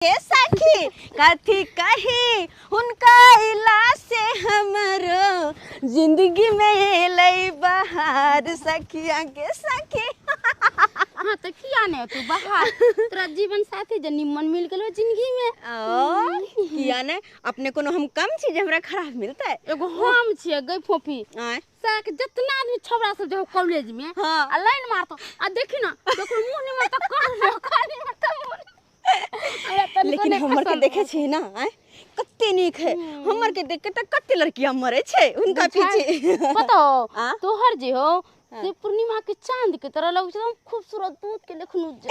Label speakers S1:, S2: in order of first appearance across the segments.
S1: ए सखी कथी कही हुनका इला से हमरो जिंदगी में एलै बहार सखिया के सखी।
S2: हाँ तो किया नहीं तू बाहर, तोरा जीवन साथी जे निमन मिल गेलो जिंदगी में।
S1: ओ किया ने अपने कोनो हम कम चीज हमरा खराब मिलता है।
S2: एगो हम छियै गई फोफी
S1: आय
S2: साक जितना आदमी छोबरा सब जो कॉलेज में।
S1: हाँ।
S2: आ लाइन मारतो आ देखी ना देखो मुंह नहीं मारता कान कान मारता मुंह।
S1: लेकिन हमर के देखे छी ना आय कते नीक है, हमर के देख के त कते लड़कियां मरे छै उनका पीछे।
S2: बताओ
S1: आ?
S2: तोहर जे हो से पूर्णिमा के चांद के तरह लगे छै, खूबसूरत दूध के लेखन उज्जर।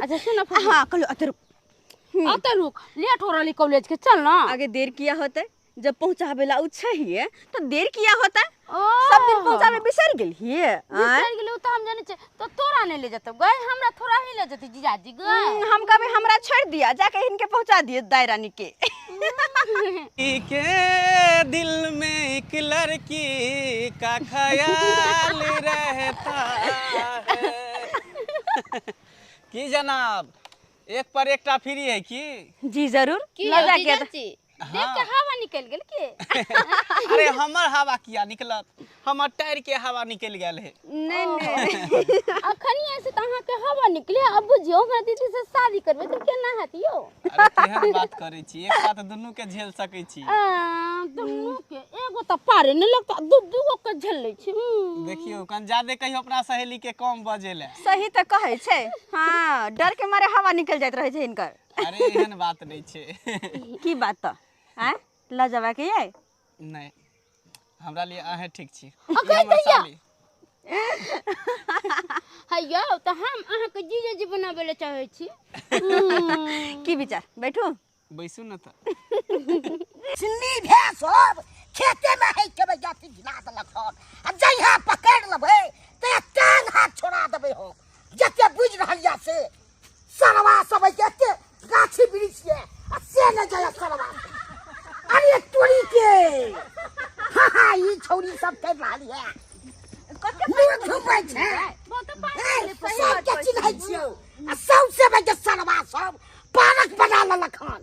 S2: अच्छा सुन ना फूफी।
S1: हाँ कहलो अते रुक,
S2: अते रुक, लेट हो रहली कॉलेज के, चल ना।
S1: आगे देर किया होते जब पहुंचावे ला उ छै तो देर किया होता,
S2: ओ
S1: सब दिन पहुंचावे बिसर गेल हिए।
S2: बिसर गेल तो हम जाने छे, तो तोरा नहीं ले जतौ गए, हमरा थोड़ा ही ले जतै जीजाजी गए।
S1: हम कहबे हमरा छोड़ दिया जाके इनके पहुंचा दिए दायरानी के।
S3: के दिल में एक लड़की का ख्याल रहता है। की जनाब एक पर एकटा फ्री है की?
S1: जी जरूर
S2: की
S1: लजा के
S2: जीजाजी देख के हवा निकल गेल के?
S3: अरे हमर हवा किया निकलत, हमर टायर के हवा निकल गेल है।
S1: नहीं नहीं
S2: अखनी ऐसे त अहाँ के हवा निकले, अब बुझियो हमरा दीदी से शादी करबे त केना हेत यो?
S3: अरे केहन बात करै छी, एक साथ दुनू के झेल सकै छी।
S2: दुनू के एगो त पारे नहीं लगता, दू दू गो के झेल लै छी।
S3: देखियो कन ज्यादा कहियो अपना सहेली के कम बजेले।
S1: सही त कहै छै। हां डर के मारे हवा निकल जाइत रहै छै हिनकर।
S3: अरे एहन बात नहीं छै।
S1: की बात त आय ल जवा के ये?
S3: नहीं हमरा लिए अहे ठीक छी।
S2: हैयो त हम अहाँ के जीजाजी बनाबै ले चाहै छी।
S1: की विचार बैठू?
S3: बैसू न त।
S4: सिन्नी भे सब खेते में है के जाति घिना देलक हन, आ जइहा पकड़ लेबै त टांग हाथ छोड़ा देबै हो। जते बुझ रहल या से सरवा सब एते गाछी वृक्ष ये आ से न जाय सरवा। अरे तोरी के हां हां ई छौरी सब कर रहल है, कते घुमै छै सब के चिन्है छियौ आ सौंसे बजे सरवा सब पारक बना लेलक हन।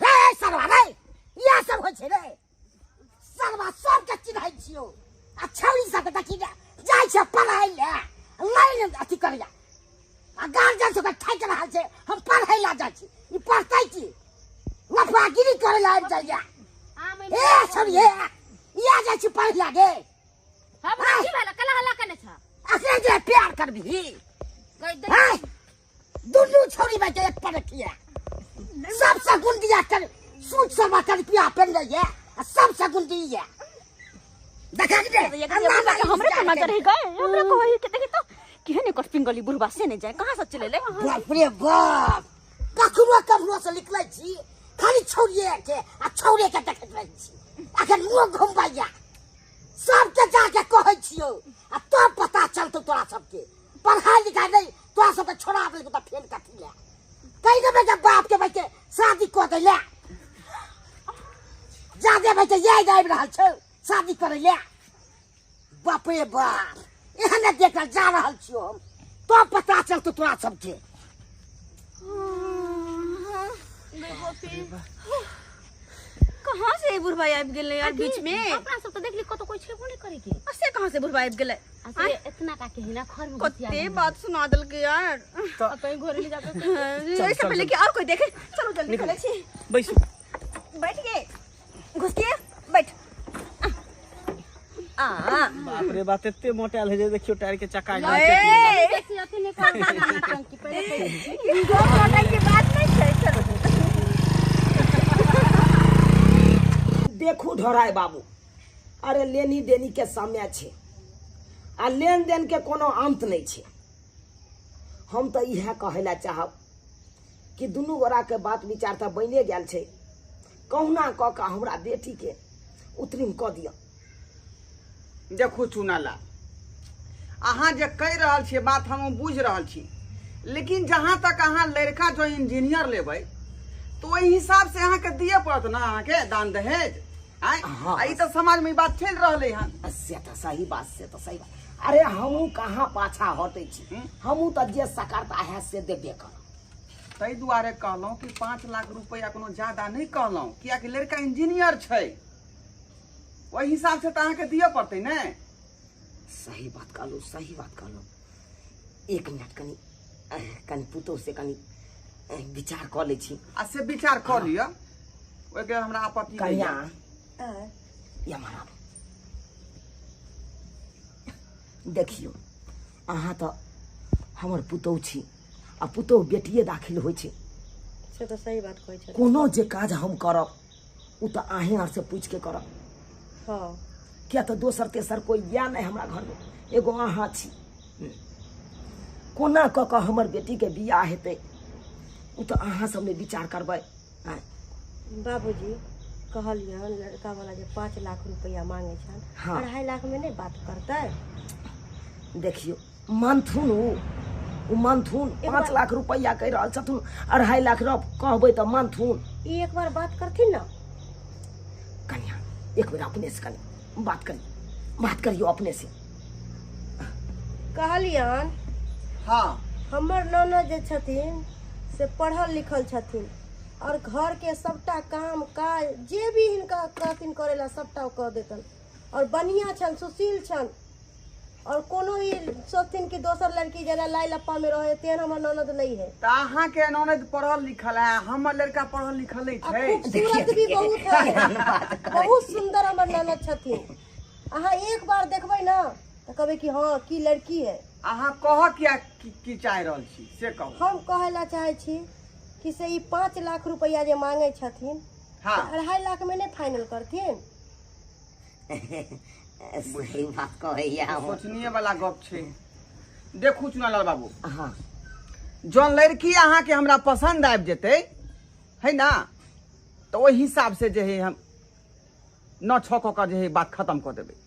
S4: रे सरवा रे इएह सब होइ छै रे सरवा, सब के चिन्है छियौ आ छौरी सब देखी जाइ छै पढ़ै ले लाइन अथी करैया आ गार्जियन सबके ठकि रहल छै हम पढ़ै ला जाइ छी, ई पढ़तै की लफागिरी करै ला आबि जाइया। ए छौरी हे इएह जाइ छी पढ़ै ला गे।
S2: हमरा की भेल कला हल्ला केने छ?
S4: अखने जे प्यार करबिही दुनू छौरी भाई के एक पर किया सबसे गुंडिया कर सूट सब कर पिया पेन रही है आ सबसे गुंडी है। देखा के
S1: हमरे के नजर ही गए, हमरा कहै के देखी तो केहन एकर पिंगली बुढ़बा से नहीं जाए कहां से चले ले।
S4: बाप रे बाप कखनो कखनो से निकलै छी खाली छौरिए के आ छौरे के देखैत रहै छी, अखन मुंह घुमबैया सबके जाके कहै छियौ आ तब पता चलतौ तोरा सबके पढ़ाई लिखाई नहीं तोरा सबके छोड़ा देलको त फेन कथी ले कहि देबै के बाप के भाई शादी कऽ दै ले जा देबै के याद आबि रहल छौ शादी करै ले। बाप रे बाप एहने देख जा रहल छियौ हम तब पता चलतौ तोरा सबके।
S1: कहाँ से बुढ़बा आबि गेलै यार बीच में?
S2: अपना सब त देखली कतो कोई छेबो नहीं करे के।
S1: से कहाँ से बुढ़बा आबि गेलै?
S2: आ इतना का के हिना घर में
S1: कते बात सुना देलकै यार।
S2: कहीं घर ले जाके
S1: ऐसे पहले कि और कोई देखे। चलो जल्दी चलै छी।
S3: बैसू
S1: बैठ गए घुस के बैठ। आ
S3: बाप रे बाप एते मोटायल है जे देखियो टायर के चक्का
S2: ए अथी नहीं कर नौटंकी पहले
S1: ई नौटंकी बात नहीं छै। चलो
S5: देखू ढोराय बाबू, अरे लेनी देनी के समय छै आ लेन देन के कोनो अंत नहीं छै। हम तो इएह कहै ला चाहब कि दुनू गोरा के बात विचार तऽ बनिए गेल छै, कहुना कऽ के हमरा बेटी के उतरिम कऽ दिअ।
S6: देखू चुनाला अहाँ जे कहि रहल छियै बात हम बुझि रहल छी, लेकिन जहाँ तक अहाँ लड़का जो इंजीनियर लेबै तो ओहि हिसाब से अहाँके दिए पड़त ना अहाँके दान दहेज।
S5: हाँ।
S6: ई तऽ समाज में ई बात चलि रहलै हन।
S5: से तऽ सही बात, से तऽ सही बात। अरे हमहूँ कहाँ पाछा हटै छी, हमहूँ तऽ जे सकरता है से देबे करब।
S6: ताहि दुआरे कहलहुँ कि 5 लाख रुपैआ कोनो ज्यादा नहि कहलहुँ, कियाकि लड़का इंजीनियर छै, ओहि हिसाब से तऽ अहाँके दिअ पड़तै ने।
S5: सही बात कहलहुँ, सही बात कहलहुँ। एक मिनट कनि कनि पुतोह से कनि विचार कऽ लै छी।
S6: आ से विचार कऽ लिअ, ओहिके हमरा आपत्ति नहि
S5: कनिया
S6: यऽ।
S5: यमरा देखियौ, अहाँ तऽ हमर पुतोह छी आ पुतोह बेटिए दाखिल होइ छै।
S7: से तऽ सही बात कहै छथिन।
S5: कोनो जे काज हम करब ओ तऽ अहें आर से पूछि के करब।
S7: हाँ।
S5: किया तऽ दोसर तेसर कोइ या नहि हमरा घरमे, एगो अहाँ छी। कोना कऽ कऽ हमर बेटीके बियाह हेतै ओ तऽ अहाँ सब ने विचार करबै। आँय।
S7: बाबूजी कहलियनि लड़का वाला जे 5 लाख रुपया मांगे छनि,
S5: हाँ।
S7: 2.5 लाख में नहीं बात करतै?
S5: देखियौ मानथुन, उ मानथुन। 5 लाख रुपया कहि रहल छथुन, 2.5 लाख कहबै तऽ मानथुन।
S7: ई एक बार बात करथिन ना।
S5: कनिया एक बेर अपने से कनि बात करी, बात करियौ अपने से।
S7: कहलियन
S6: हाँ।
S7: हमर ननद जे छथिन से पढ़ल लिखल छथिन और घर के सबटा काम काज जे भी हिनका कहथिन करेला सबटा कऽ देतन, और बढ़िया छन, सुशील छन, और कोनो ई सोचथिन कि दोसर लड़की जेना लाई लप्पा में रहे तेहन हमर ननद नहीं है।
S6: तऽ अहाँके ननद पढ़ल लिखल है, हमर लड़का पढ़ल लिखल नहीं
S7: आ
S6: छै।
S7: खूबसूरत भी बहुत है, बहुत सुंदर हमर ननद छथिन। अहाँ एक बार देखबै ना तऽ कहबै कि हाँ की लड़की है।
S6: अहाँ कह किया की चाहि रहल छी से कहू।
S7: हम कहै ला चाहै छी कि से ई 5 लाख रुपया जे मांगे छथिन,
S6: हाँ।
S7: 2.5 लाख में नहीं फाइनल करथिन।
S5: सही बात कहैया।
S6: सोचनीय वाला गप छै। देखू चुनालाल बाबू,
S5: हाँ।
S6: जौन लड़की अहाँके हमरा पसंद आबि जेतै है ना, तऽ ओहि हिसाब से जे है हम 9-6 कऽ कऽ जे है बात खत्म कऽ देबै।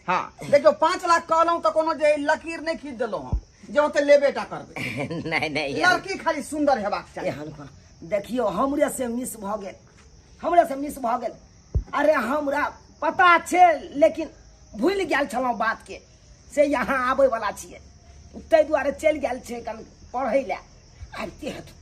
S6: हाँ देखियौ 5 लाख कहलहुँ तऽ कोनो जे लकीर नहि खींच देलहुँ हम जे ओते लेबे टा करबै।
S5: नहीं नहीं,
S6: लड़की खाली सुंदर हेबाक चाही।
S5: एहन कोन देखियौ हमरे से मिस भऽ गेल, हमरे से मिस भऽ गेल। अरे हमरा पता छै लेकिन भूलि गेल छलहुँ बात के, से यहाँ आबै वाला छियै ताहि दुआरे चलि गेल छै कन पढ़ै लए। आबिते हेतु।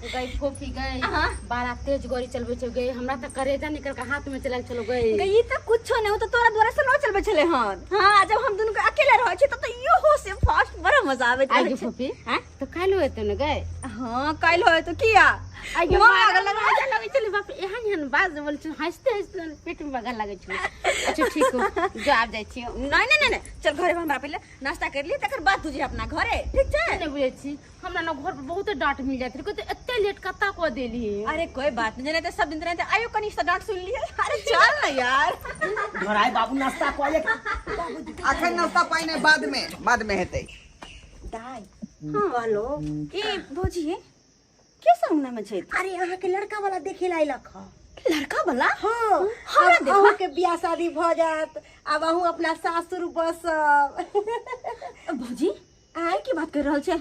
S2: गई फोफी गई, बड़ा तेज गाड़ी चलबै छै गई, हमरा तऽ करेजा निकल के हाथ में चलल चलो गई।
S1: गई तऽ कुछो नहीं, ओ तऽ तोरा द्वारा से न चलबै छलै हन। हाँ, जब हम दुनू के अकेले रहै छी तब तऽ इहो से फास्ट बड़ा मजा आबैत
S2: आइ
S1: रहै
S2: गे
S1: छै।
S2: फोफी, हाँ? तऽ काल्हि हेतौ ने गई?
S1: हाँ, काल्हि होय तो किया?
S2: आइ गे
S1: मोन
S2: बड़ा
S1: लागल
S2: मजा लगै छलै बाप रे, एहन एहन बात जे बोलै छलै, हँसते हँसते पेट में बगा लगै छलै। अच्छा ठीक हो, जो आब जाइ छियौ।
S1: नहीं, नहीं, नहीं, नहीं, चल घरे हमरा पहिले नाश्ता कर लिए तकर बाद तू जे अपना घरे, ठीक छै?
S2: नहि बुझै छी, हमरा ना घर पर बहुत डांट मिल जाइत रहै, कहै एते लेट कत्ता कऽ देली।
S1: अरे कोई बात नहीं, नहीं सब दिन रहते आयो कनी से डांट सुन लिए। अरे चल ना यार।
S5: घराय बाबू नाश्ता कऽ ले।
S6: अखन नाश्ता पानी बाद में, बाद में हेतै।
S7: दाई, कहलो
S1: ई भौजी के संग में छै?
S7: अरे अहाँ के लड़का वाला देखे ला अयलक हँ।
S1: लड़का वाला?
S7: हाँ,
S1: हमरा
S7: आब
S1: देखा।
S7: अहूँ के बियाह शादी भऽ जायत, आब अहूँ अपना सासुर बसब।
S1: भौजी आइ की बात कर रहल छै?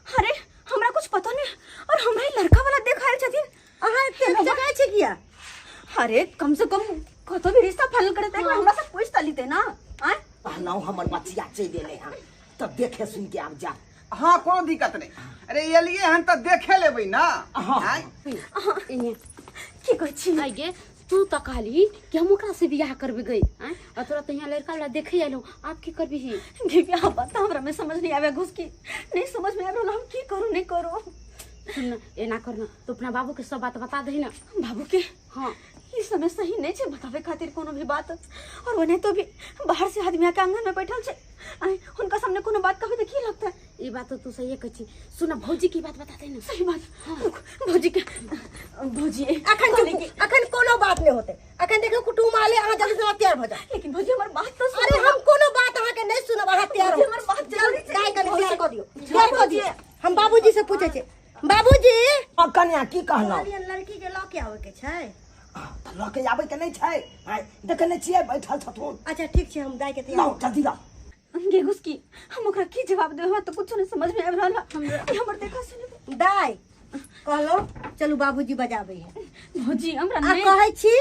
S1: अरे हमरा कुछ पता नहीं और हमरा ई लड़का वाला देख आयल छथिन।
S7: अहाँ एते जगह छै किया?
S1: अरे कम से कम कतो भी रिश्ता फाइनल करे त हमरा से पूछ त लीते ना। आय
S5: कहलहुँ हमर बचिया चलि एलै हँ तब देखे सुन के आब जा।
S6: हाँ कोनो दिक्कत नहीं। अरे एलिए हन त देखे लेबै ना।
S5: हाँ।
S6: आय?
S1: की कहै छी?
S2: आइ गे तू तऽ कहली कि हम ओकरा से बियाह करबै गई, आँय? और तोरा तऽ यहाँ लड़का वाला देखे आयलौ, आब की करबिही?
S1: गे बियाह बात तऽ हमरा में समझ नहीं आवे, घुस की नहीं समझ में आवे हम की करू नहीं करू।
S2: सुन ना, एना कर ना, तू अपना बाबू के सब बात बता दही ना।
S1: बाबू के?
S2: हाँ।
S1: ई समय सही नहीं छै बतावे खातिर कोनो भी बात, और ओने तो भी बाहर से आदमी आके आंगन में बैठल छै, आय हुनका सामने कोनो बात कहबे तऽ की लगतै?
S2: ई बात तो तू सही कहै छी। सुन ना, भौजी की बात बता दे ना।
S1: सही बात। रुक, भौजी के, भौजी,
S7: अखन चुप, अखन कोनो बात नहीं होते, अखन देखो कुटुम आले, अहाँ जल्दी से तैयार भ जाओ।
S1: लेकिन भौजी हमर बात तो सुनो।
S7: अरे हम कोनो बात अहाँ के नहीं सुनब, अहाँ तैयार हो।
S1: भौजी, हमर बात जरूरी छै।
S7: दाई कनी तैयार कऽ दियौ, तैयार कऽ दियौ। हम बाबूजी से पूछै छी। बाबूजी।
S5: हाँ, कन्या की कहलहुँ?
S7: कहलियनि लड़की के लऽ के आबै के छै।
S5: हाँ, तऽ लऽ के आबै के नहि छै, आँय, देखै नहि छियै बैठल छथुन।
S7: अच्छा ठीक छै, हम दाई के तैयार
S5: लाउ जल्दी लाउ।
S1: गे घुसकी, हम ओकरा की जवाब देबै? हमरा तऽ कुछो नहीं समझ में आबि रहल है। ई हमर देखा सुन।
S7: दाई कहलहुँ चलू बाबूजी बजाबै है।
S1: भौजी हमरा
S7: आ
S1: नहीं
S7: कहै छी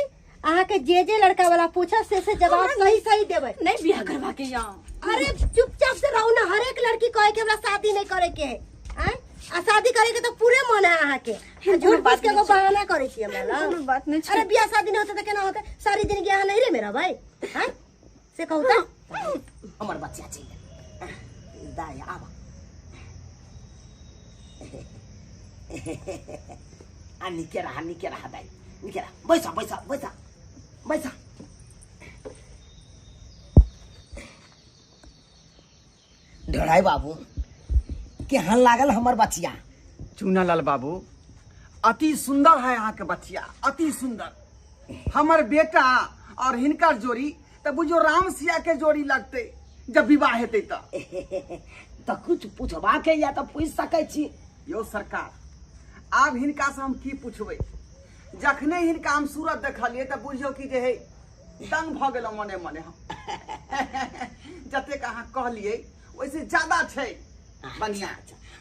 S7: अहाँ के जे जे लड़का वाला पूछत से से जवाब सही सही देबै।
S1: नहीं बियाह करवा के या।
S7: अरे चुपचाप से रहू ना, हर एक लड़की कहे के हमरा शादी नहीं करे के है। आँय? आ शादी करे के तो पूरे मन है अहाँ के, झूठ बात के एगो बहाना करे छी हमरा लग।
S1: कोनो बात नहीं छै।
S7: अरे बियाह शादी नहीं होते त केना होते, सारी जिंदगी अहाँ नहीं रे मेरा भाई हैं से कहू त
S5: हमर बच्चा छै दाय आब आ निके रहा दाय निके रहा, बैसा बैसा बैसा बैसा। ढोढ़ाई बाबू केहन लागल हमर बचिया?
S6: चूनालाल बाबू अति सुंदर है अहाँ के बचिया, अति सुंदर। हमर बेटा और हिनकर जोड़ी त बुझो राम सिया के जोड़ी लगते जब विवाह हेतै त।
S5: त कुछ पूछबा के या त पूछ सकै छी।
S6: यो सरकार आब हिनका से हम की पूछबै, जखने हिनका हम सूरत देखलियै त बुझियौ कि जे है दंग भ गेलहुँ मने मने हम। जतेक अहाँ कहलियै ओहिसे ज्यादा छै बढ़िया।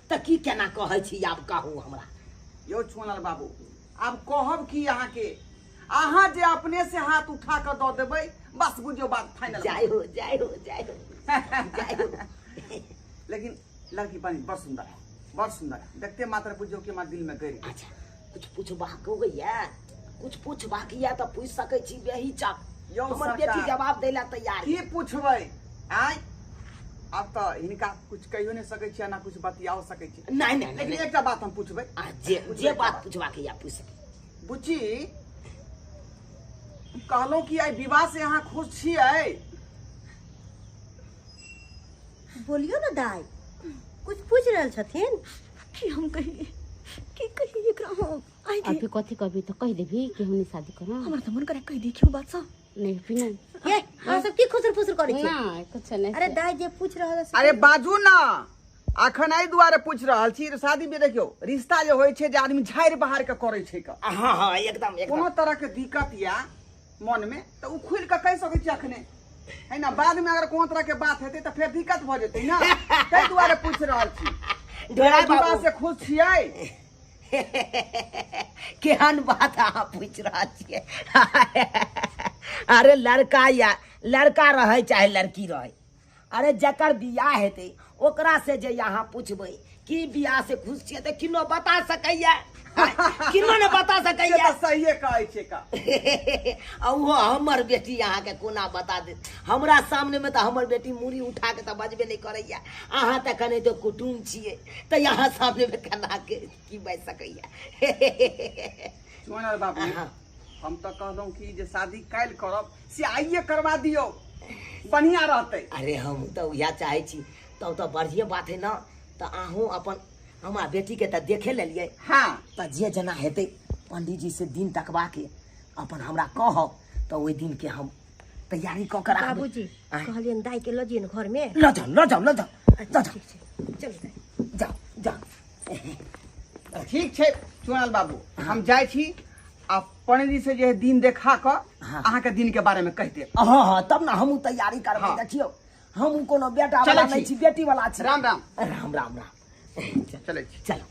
S5: त की केना कहै छी आब कहू हमरा।
S6: यो चुनल बाबू आब कहब की अहाँ के, अहाँ जे अपने से हाथ उठा के दऽ देबै बस बुझियौ बात फाइनल।
S5: जाय हो जाय हो जाय हो जाय हो।
S6: लेकिन लड़की बड़ी बड़ सुंदर है, बड़ सुंदर है, देखते मात्र बुझियौ कि हमारे दिल में गई।
S5: अच्छा कुछ पूछबाक हो गई है, कुछ पूछबाक या त पूछ सकै छी बेही चक।
S6: यौ
S5: हमर
S6: सरकार,
S5: बेटी जवाब दै ला तैयार।
S6: की पूछबै आय, आब त हिनका कुछ कहियो नहीं सकै छी ना कुछ बतियाओ सकै छी।
S5: नहीं नहीं
S6: लेकिन
S5: नहीं
S6: एकटा बात हम पूछबै।
S5: आ जे जे बात पूछबाक या पूछ सकै।
S6: बुच्ची कहलहुँ कि आइ विवाह से अहाँ खुश छियै?
S7: बोलियो ना दाई, कुछ पूछ रहल छथिन।
S1: की हम कहिए, की कहिए एकरा हम? आइ के
S2: अभी कथी कहबी तो कह देबी कि हमनी शादी करब।
S1: हमर त मन करे कह देखियो बात सब।
S2: नहीं फिर नहीं
S7: ये अहाँ सब की खुसर फुसर करै छी?
S2: ना कुछ नहीं।
S7: अरे दाई जे पूछ रहल से
S6: अरे बाजू ना, अखन एहि दुआरे पूछ रहल छी। शादी में देखियौ रिश्ता जे होइ छै जे आदमी झाड़ि बहार के करै छै का,
S5: हाँ हाँ एकदम एकदम।
S6: कोनो तरह के दिक्कत या मन में त उ खुलि के कहि सकै छी अखने, है ना? बाद में अगर कोनो तरह के बात हेतै त फेर दिक्कत भऽ जेतै ना, ताहि दुआरे पूछ रहल छी।
S5: ढोढ़ाई
S6: विवाह
S5: बाबू
S6: से खुश छियै?
S5: केहन बात अहाँ पूछ रहल छियै? अरे लड़का या लड़का रहै चाहे लड़की रहै, अरे जकर बियाह हेतै ओकरा से जे अहाँ पूछबै कि बियाह से खुश छियै त किनो बता सकैया, किनो ने बता
S6: से
S5: सकैया।
S6: तऽ सहिए कहै छै का।
S5: आ उहो हमर बेटी अहाँके कोना बता देत? हमरा सामने में तऽ हमर बेटी मूड़ी उठा के तऽ बजबे नहीं करैया। अहाँ तऽ कने तो कुटुम छियै तऽ यहाँ सामने में केना के की बाजि सकैया?
S6: चुनल बाबू
S5: हाँ।
S6: हम तऽ कहलहुँ कि जे शादी काल्हि करब से आइए करवा दियौ, बढ़िया रहतै।
S5: अरे हम तऽ उएह चाहै छी, तब तऽ बढ़िए बात है ना। तऽ अहूँ अपन हमरा बेटी के तऽ देखे लेलियै।
S6: हाँ
S5: तऽ जे जेना हेतै पंडीजी से दिन तकबा के अपन हमरा कहब तऽ ओहि दिन के हम तैयारी कऽ के राखबै।
S7: बाबूजी कहलियन दाई के लऽ जइयन घर में।
S5: लऽ जाउ लऽ जाउ लऽ जाउ लऽ जाउ।
S7: ठीक छै चलू दाई।
S5: जाउ जाउ।
S6: ठीक छै चुनल बाबू हम जाइ छी आ पंडीजी से जे दिन देखा कऽ
S5: हाँ।
S6: अहाँके दिन के बारे में कहि देब।
S5: हाँ हाँ तब ना हमहूँ तैयारी करबै।
S6: हाँ।
S5: देखियौ हमहूँ कोनो बेटा वाला
S6: चलै
S5: नहीं
S6: छी।
S5: छी, बेटी वाला छी।
S6: राम राम।
S5: राम राम राम।
S6: चलै छी।
S5: चलो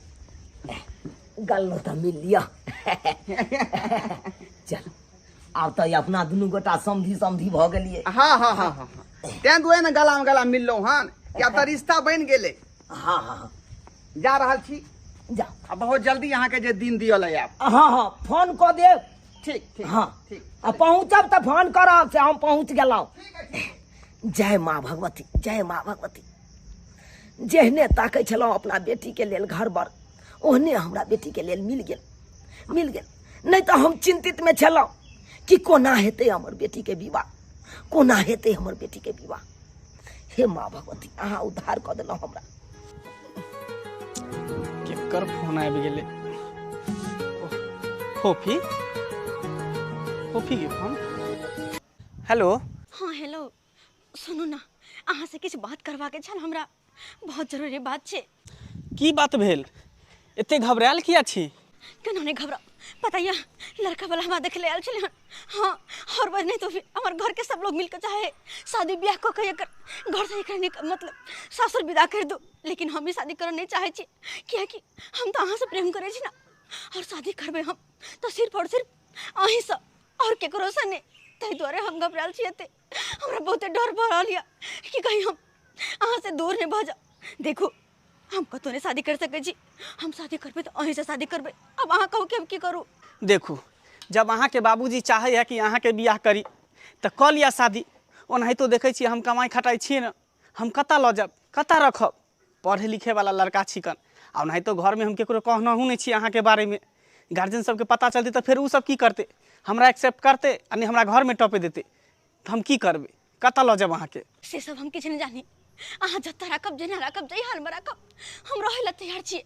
S5: गल्लो तऽ मिल लिअ। चलो आब तऽ अपना दुनू गोटा समधी समधी भऽ गेलियै।
S6: हाँ हाँ हाँ हाँ हाँ तें दुआरे ने गला में गला मिललहुँ हन कि आब तऽ रिश्ता बनि गेलै।
S5: हाँ हाँ हाँ
S6: जा रहल छी
S5: जाओ।
S6: आ बहुत जल्दी अहाँके जे दिन दिअ लए आयब।
S5: हाँ हाँ फोन कऽ देब।
S6: ठीक ठीक
S5: हाँ
S6: ठीक।
S5: आ पहुँचब तऽ फोन करब से हम पहुँच गेलहुँ। जय माँ भगवती, जय माँ भगवती। जेहने ताकै छलहुँ अपना बेटीके लेल घर बर, ओहने हमरा बेटीके लेल मिल गेल, मिल गेल। नहीं तऽ हम चिंतित में छलहुँ कि कोना हेतै हमर बेटीके विवाह, कोना हेतै हमर बेटीके विवाह। हे माँ भगवती अहाँ उद्धार कऽ देलहुँ हमरा।
S3: केकर फोन आबि गेलै? फोफी, फोफी के फोन। हेलो।
S1: हाँ हेलो सुनू ना, अहाँ से किछु बात करबाके छल हमरा, बहुत जरूरी बात छै।
S3: की बात भेल, एते घबरायल किया छी?
S1: केना नहीं घबरा, पता या लड़का वाला हमरा देखे ले आयल छलै हन। हाँ और बस नहीं तो फिर हमार घर के सब लोग मिलकर चाहे शादी ब्याह कऽ के एकर घर से एकर निक मतलब सासुर विदा कर दो, लेकिन हम ही शादी करऽ नहीं चाहे छी, कियाकि हम तो अहाँ से प्रेम करै छी ना, और शादी करबै हम तो सिर्फ और सिर्फ अहीं से और केकरो से नहीं। ताहि दुआरे हम घबरायल छी एते, हमरा बहुते डर भऽ रहल यऽ कि कहीं हम अहाँ से दूर नहीं भऽ जाउ। देखू हम कतौ नहि शादी कर सकै छी। हम शादी करबै तऽ अहीँसँ शादी करबै। आब अहाँ कहू कि हम की करू।
S3: देखू, जब अहाँके बाबूजी चाहै है कि अहाँके बियाह करी तऽ कऽ लिअ शादी। ओनाहितो देखै छियै हम कमाइ खटाइ छियै ने, हम कतऽ लऽ जायब, कतऽ रखब? पढ़े लिखेवला लड़का छिकन। आ ओनाहितो घरमे हम ककरो कहनहु नहि छी अहाँके बारेमे। गार्जियन सबके पता चलतै तऽ फेर ओ सब की करतै? हमरा एक्सेप्ट करतै आ नहि हमरा घरमे टपे देतै। तऽ हम की करबै, कतऽ लऽ जायब अहाँके?
S1: से सब हम किछु नहि जानी। अहाँ जतऽ राखब, जेना राखब, जाहि हालमे राखब, हम रहै लए तैयार छियै।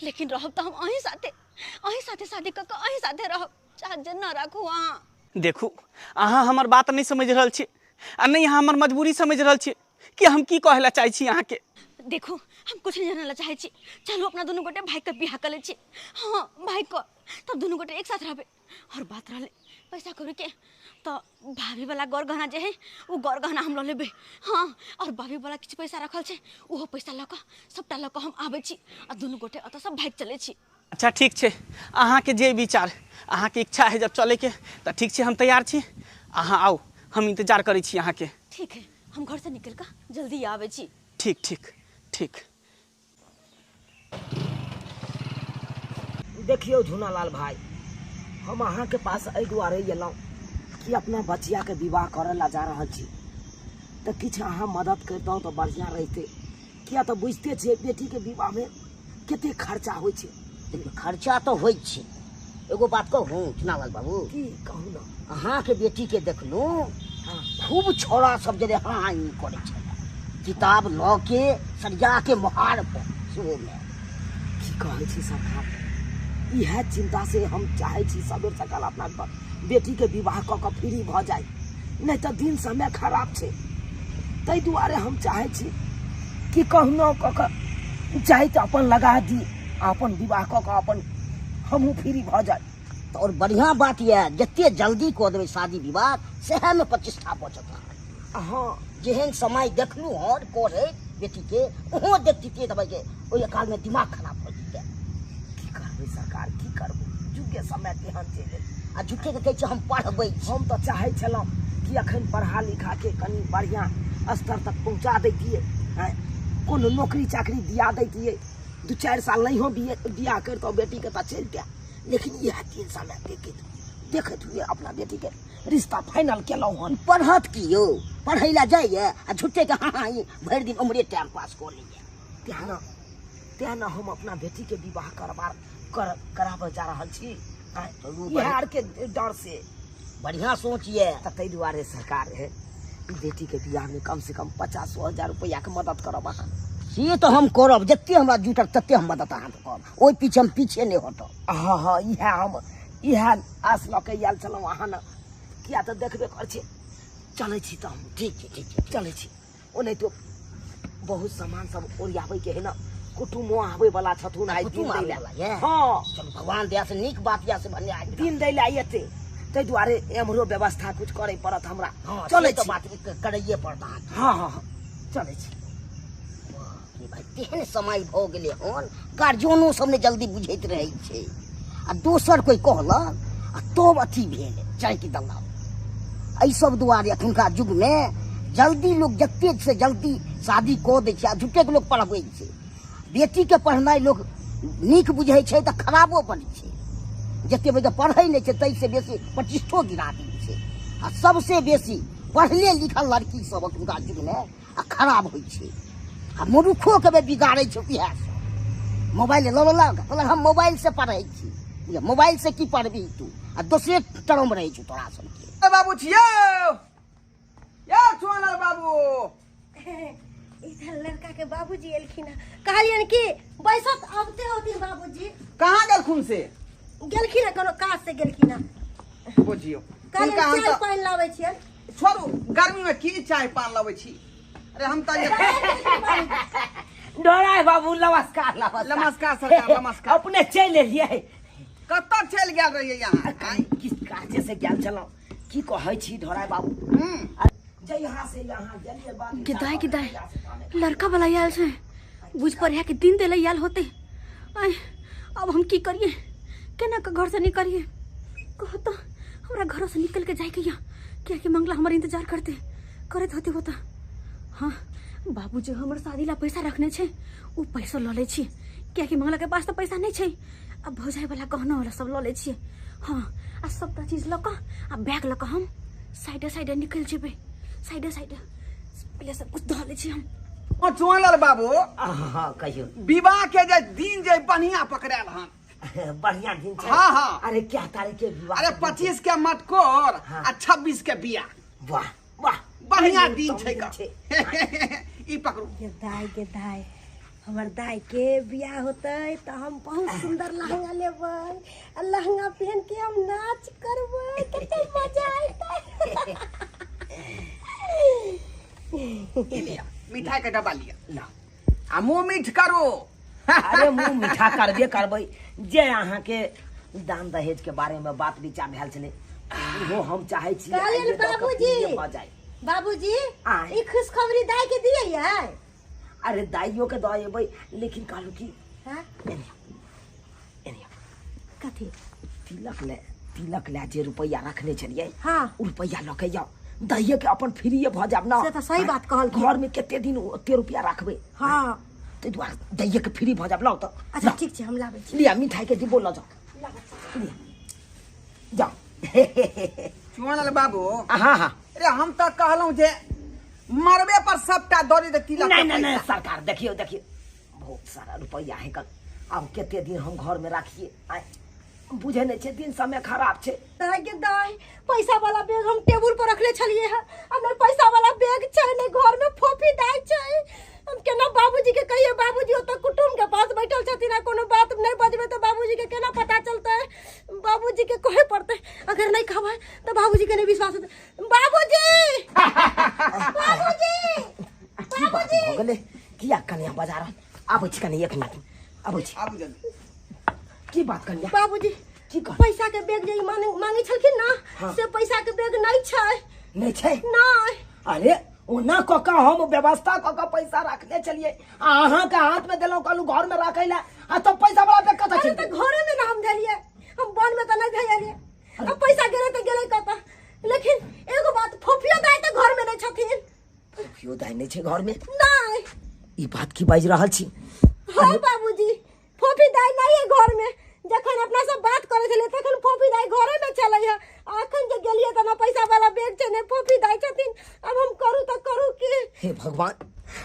S1: लेकिन रहब तऽ हम अहीं साथे, अहीं साथे शादी कऽ कऽ अहीं साथे रहब, चाहे जेना राखू अहाँ।
S3: देखू, अहाँ हमर बात नहि समझि रहल छी आ नहि अहाँ हमर मजबूरी समझि रहल छी कि हम की कहै लए चाहै छी अहाँके।
S1: देखू, हम किछु नहि जानै लए चाहै छी। चलू अपना दुनू गोटे भाइके बियाह कऽ लै छी। हाँ, भाइके, तब दुनू गोटे एक साथ रहबै। और बात रहलै पैसा कौड़ीके, तऽ भाभीवला गौर गहना जे है ओ गौर गहना हम लऽ लेबै। हाँ, और भाभीवला किछु पैसा रखल छै, ओहो पैसा लऽ कऽ सबटा लऽ कऽ हम आबै छी आ दुनू गोटे ओतऽ सब भागि चलै छी।
S3: अच्छा ठीक छै, अहाँके जे विचार, अहाँके इच्छा है जब चलैके तऽ ठीक छै, हम तैयार छी। अहाँ आउ, हम इंतजार करै छी अहाँके।
S1: ठीक है, हम घरसँ निकलि कऽ जल्दी आबै छी।
S3: ठीक ठीक ठीक।
S5: देखियौ झुनालाल भाई, हम अहाँके पास एहि दुआरे एलहुँ कि अपना बचियाके विवाह करऽ ला जा रहल छी, तऽ किछु अहाँ मदद करितहुँ तऽ बढ़िआँ रहितै। किया तऽ बुझिते छियै बेटीके विवाहमे कते खर्चा होइ छै।
S4: देखियौ, खर्चा तऽ होइ छै। एगो बात कहू चुनालाल बाबू?
S5: की कहू ने।
S4: अहाँके बेटीके देखलहुँ, खूब छौड़ा सब जे हाँ हाँ ई करै छलै, किताब लऽ के सरिया के मोहार पर सेहोमे।
S5: की कहै छी सरकार, इएह चिंता से हम चाहै छी सबेर सकाल अपना बेटीके विवाह कऽ कऽ फ्री भऽ जाय, नहि तऽ दिन समय खराब छै। ताहि दुआरे हम चाहै छी कि कहुनो कऽ कऽ जाइत अपन लगा दी आ अपन विवाह कऽ कऽ अपन हमहूँ फ्री भऽ जाय।
S4: तऽ और बढ़िआँ बात यऽ, जते जल्दी कऽ देबै शादी विवाह सएहमे प्रतिष्ठा बचत अहाँके।
S5: हँ,
S4: जेहन समय देखलहुँ हन करैत बेटीके, ओहो देखतियै तऽ भाइ ओहि कालमे दिमाग खराब भऽ जेतै।
S5: की करबै सरकार, की करबै, जुगे समय तेहन चलि एलै।
S4: आ झूठेके कहै छै हम पढ़बै छी।
S5: हम तऽ चाहै छलहुँ कि अखन पढ़ा लिखाके कनि बढ़िआँ स्तर तक पहुँचा दैतियै, कोनो नौकरी चाकरी दिया दैतियै। 2-4 साल नहियो बियाह करितहुँ बेटीके तऽ चलितै, लेकिन इएह 3 समय देखैत देखैत हुए अपना बेटीके रिश्ता फाइनल केलहुँ हन।
S4: पढ़त की यौ, पढ़ै लए जाइए आ झूठेके हाँ हाँ ई भरि दिन उम्हरे टाइम पास कऽ लैए।
S5: तेँ ने हम अपना बेटीके विवाह कराबऽ जा रहल छी इएह आरके डर से।
S4: बढ़िआँ सोच यऽ।
S5: तऽ ताहि दुआरे सरकार है बेटीके बियाहमे कम से कम 50,000 रुपैआके मदद करब अहाँ।
S4: से तऽ हम करब, जते हमरा जुटत तते हम मदद अहाँके करब, ओहि पीछे हम पीछे नहि हटब।
S5: हँ हँ, इएह हम इएह आस लऽ कऽ आयल छलहुँ अहाँ ने, किया तऽ देखबे करै छी। चलै छी तऽ हम।
S4: ठीक छै, ठीक छै,
S5: चलै छी। ओनाहितो बहुत सामान सब ओरियाबैके है ने, कुटुमो आबै वाला छथुन आइ
S4: कुटुम
S5: दिन दै
S4: आबै
S5: लए।
S4: वाला यऽ?
S5: हँ।
S4: चलू भगवान दया से नीक बात यऽ से भने आबि गेल।
S5: दिन दै लए एतै, ताहि दुआरे एम्हरो व्यवस्था कुछ करै पड़त हमरा।
S4: हँ,
S5: चलै
S4: से तऽ
S5: छी।
S4: बात करैये पड़त अहाँके।
S5: हँ हँ हँ, चलै छी।
S4: बाप रे भाइ, तेहन समय भऽ गेलै हन, गार्जियनो सब ने जल्दी बुझैत रहै छै, आ दोसर कोइ कहलक आ तब अथी भेल चाँकि देलक। एहि सब दुआरे एखुनका युगमे जल्दी लोक जते से जल्दी शादी कऽ दै छै आ झूठेके लोक पढ़बै छै। बेटीके पढ़नाइ लोक नीक बुझै छै तऽ खराबो बनै छै। जते बजे पढ़ै नहि छै ताहिसँ बेसी प्रतिष्ठो गिरा दै छै। आ सबसँ बेसी पढ़ले लिखल लड़की सब एखुनका युगमे आ खराब होइ छै। आ मूर्खोके भी बिगाड़ै छै इएह सब। मोबाइल लऽ लेलक, कहलक हम मोबाइलसँ पढ़ै छी। बुझलियै, मोबाइलसँ की पढ़बही तू, आ दोसरे टर्म रहै छौ तोरा सबके।
S6: ए बाबू छियौ, यौ चुआनल बाबू।
S7: इधर लड़का के बाबूजी एलखिन हँ, कहलियनि कि बैसत आबते होथिन बाबूजी।
S6: कहाँ गेलखुन से?
S7: गेलखिन हँ, कोनो काज से गेलखिन हँ।
S6: बुझियौ।
S7: कहलियनि
S6: हुनका हम
S7: चाय
S6: तऽ
S7: पानि लाबै छियनि।
S6: छोड़ू, गर्मी में की चाय पान लबै छी? अरे हम तऽ ये-
S5: डोराय बाबू नमस्कार, नमस्कार।
S6: नमस्कार सरकार, नमस्कार।
S5: अपने चलि एलियै?
S6: कतऽ चलि गेल रहियै अहाँ?
S5: किस काजे से गेल छलहुँ, की कहै छी ढोराय बाबू? जहिया से यहाँ गेलियै बात
S1: गिदाय गिदाय लड़का वाला आयल छै, बुझ पर है कि दिन देले आयल होते। आय, अब हम की करिए, केना के घर से निकलिए? कहो तो हमरा घर से निकल के जाए के या, क्या कि मंगला हमर इंतजार करते करत होते होता। हाँ, बाबूजी हमर शादी ला पैसा रखने छै, ओ पैसा लऽ लै छी, कियाकि मंगला के पास तऽ पैसा नहि छै। आ भौजाइ वाला गहना वाला सब लऽ लै छियै। हाँ, आ सबटा चीज लऽ कऽ आ बैग लऽ कऽ हम साइडे साइडे निकलि जेबै। साइडे साइडे पहिले सब कुछ धऽ लै छी हम।
S6: ओ चुअनलाल बाबू,
S5: हाँ कहियो,
S6: विवाह के जे दिन जे बढ़िया पकड़ायल हन।
S5: बढ़िया दिन छै।
S6: हाँ हाँ।
S5: अरे क्या तारीख के विवाह?
S6: अरे 25 के मटकोर।
S5: हाँ।
S6: आ 26 के बियाह।
S5: वाह वाह,
S6: बढ़िया दिन छै
S5: दिन
S6: का। ई पकड़ू।
S7: गे दाय, गे दाय, हमर दाय के बियाह होतै तऽ हम बहुत सुंदर लहंगा लेबै आ लहंगा पहन के हम नाच करबै, कते मजा एतै।
S6: ई लिया, मिठाई के डब्बा लिया।
S5: ला।
S6: आ मुंह मीठ करो।
S5: अरे मुंह मीठा करबे करबै। जे अहाँके दान दहेज के बारे में बात विचार भेल छलै, ओहो हम चाहै छी
S7: कहलियनि
S5: आइये दऽ कऽ
S7: बाबूजी।
S5: पूरे भऽ जाय।
S7: बाबूजी,
S5: आँय।
S7: ई खुशखबरी दाय के दियै यै?
S5: अरे दाइयो के दऽ एबै, लेकिन कहलहुँ कि
S7: हाँ?
S5: एने एने।
S7: कथी?
S5: तिलक ले, तिलक ले जे रुपैआ रखने छलियै,
S7: हाँ।
S5: ओ रुपैआ लऽ के जाउ, दहिए के अपन फ्रीए भऽ जायब ना।
S7: से तऽ सही बात कहलखिन।
S5: घर में कते दिन ओते रुपैआ रखबै?
S7: हाँ।
S5: ताहि दुआरे दहिए के फ्री भऽ जायब। लाउ तऽ।
S7: अच्छा ठीक छै, हम लाबै छी।
S5: लिअ, मिठाई के डिब्बो लऽ जाउ। लिअ, जाउ।
S6: चुअनलाल बाबू।
S5: हाँ हाँ।
S6: अरे हम तऽ कहलहुँ जे मरबे पर सबटा दऽ दे तिलक
S5: नहीं
S6: के
S5: नहीं नहीं
S6: पैसा।
S5: सरकार, देखियो देखियो, बहुत सारा रुपैआ है कल। अब कते दिन हम घर में राखिए? आय बुझे नहीं छै, दिन समय खराब छै।
S7: दाय के दाय, पैसा वाला बैग हम टेबुल पर रखले छलिए है, आ नहीं पैसा वाला बैग छै, नहीं घर में फोफी दाय छै। हम केना बाबूजी के कहिए? बाबूजी ओतऽ कुटुम के पास बैठल छथिन आ कोनो बात नहीं बजबै तऽ बाबूजी के केना पता चलतै? बाबूजी के कहे पड़तै, अगर नहीं कहबै तऽ बाबूजी के नहीं विश्वास हेतै। बाबूजी, बाबूजी।
S5: की बात भऽ गेलै? किया कनिया बाजार आबै छी? कनि एक मिनट, आबै छी।
S6: आबू जल्दी।
S5: की बात कनिया?
S7: बाबूजी।
S5: की कह?
S7: पैसा के बैग जे ई मांगे छलखिन ना,
S5: हाँ।
S7: से पैसा के बैग नहीं छै।
S5: नहीं छै?
S7: नहीं।
S5: अरे ओना कऽ कऽ हम व्यवस्था कऽ कऽ पैसा रखने छलियै, आ अहाँके हाथ में देलहुँ, कहलहुँ घर में राखै लए, आ तब पैसा वाला बैग कतऽ
S7: अरे
S5: चलि
S7: तऽ
S5: गेल?
S7: घरे में ना हम देलियै, हम वन में तऽ नहीं धैलियै। अब पैसा गेलै तऽ गेलै कतऽ? लेकिन एगो बात, फोफियो दाय तऽ घर में नहीं छथिन।
S5: फोफियो दाय नहीं छै घर में?
S7: नहीं।
S5: ई बात की बाजि रहल छी?
S7: हाँ बाबूजी, फोफी दाय नहीं है घर में। जखन अपना सब बात करे छलियै तखन फोफी दाय घरे में छलै है। अखन जे गेलियै तऽ ना पैसा वाला बैग छै, ने फोफी दाय छथिन। अब हम करू तऽ करू की?
S5: हे भगवान,